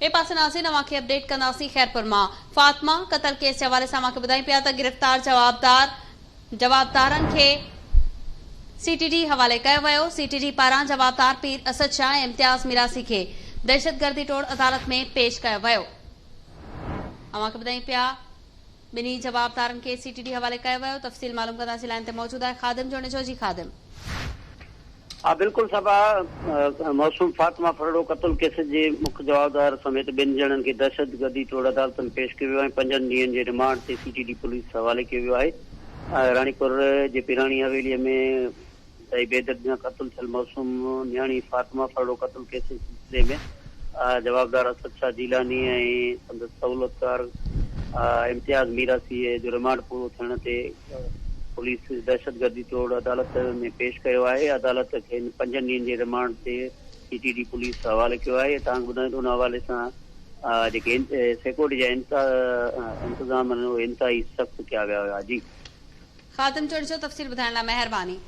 ٻئي پاسي ناظرين اوهان کي اپڊيٽ ڪنداسين خيرپور مان فاطمه قتل ڪيس جي حوالي سان اوهان کي ٻڌايون پيا ته گرفتار جوابدار جوابدارن کي سي ٽي ڊي حوالي ڪيو ويو سي ٽي ڊي پاران جوابدار پير اسد شاهه ۽ امتياز ميراسي کي دهشتگردي ٽوڙ عدالت ۾ پيش ڪيو ويو اوهان کي ٻڌايون پيا ٻنهي جوابدارن کي سي ٽي ڊي حوالي ڪيو ويو تفصيل معلوم ڪنداسين لائين تي موجود آهي خادم جوڻيجو جي خادم. ها بلڪل صبا، معصوم فاطمه ڦرڙو قتل ڪيس جي مک جوابدار سميت ٻن ڄڻن کي دهشتگردي ٽوڙ عدالت ۾ پيش ڪيو ويو ۽ پنجن ڏينهن جي رمانڊ تي سي ٽي ڊي پوليس حوالي ڪيو ويو آهي. راڻيپور جي پيراڻي حويلي ۾ انتهائي بيدردي سان قتل ٿيل معصوم نياڻي فاطمه ڦرڙو قتل ڪيس جي سلسلي ۾ جوابدار اسد شاهه جيلاني ۽ سندس سهولتڪار امتياز ميراسي جو رمانڊ پورو ٿيڻ تي پوليس دهشتگردي ٽوڙ عدالت ۾ پيش ڪيو آهي، عدالت کين پنجن ڏينهن جي رمانڊ تي سي ٽي ڊي پوليس حوالي ڪيو آهي، توهان کي ٻڌايون ته ان حوالي سان جيڪي سيڪيورٽي جا انتظام آهن اهي انتهائي سخت ڪيا ويا هيا جي. خادم جوڻيجو تفصيل ٻڌائڻ لاء مهرباني.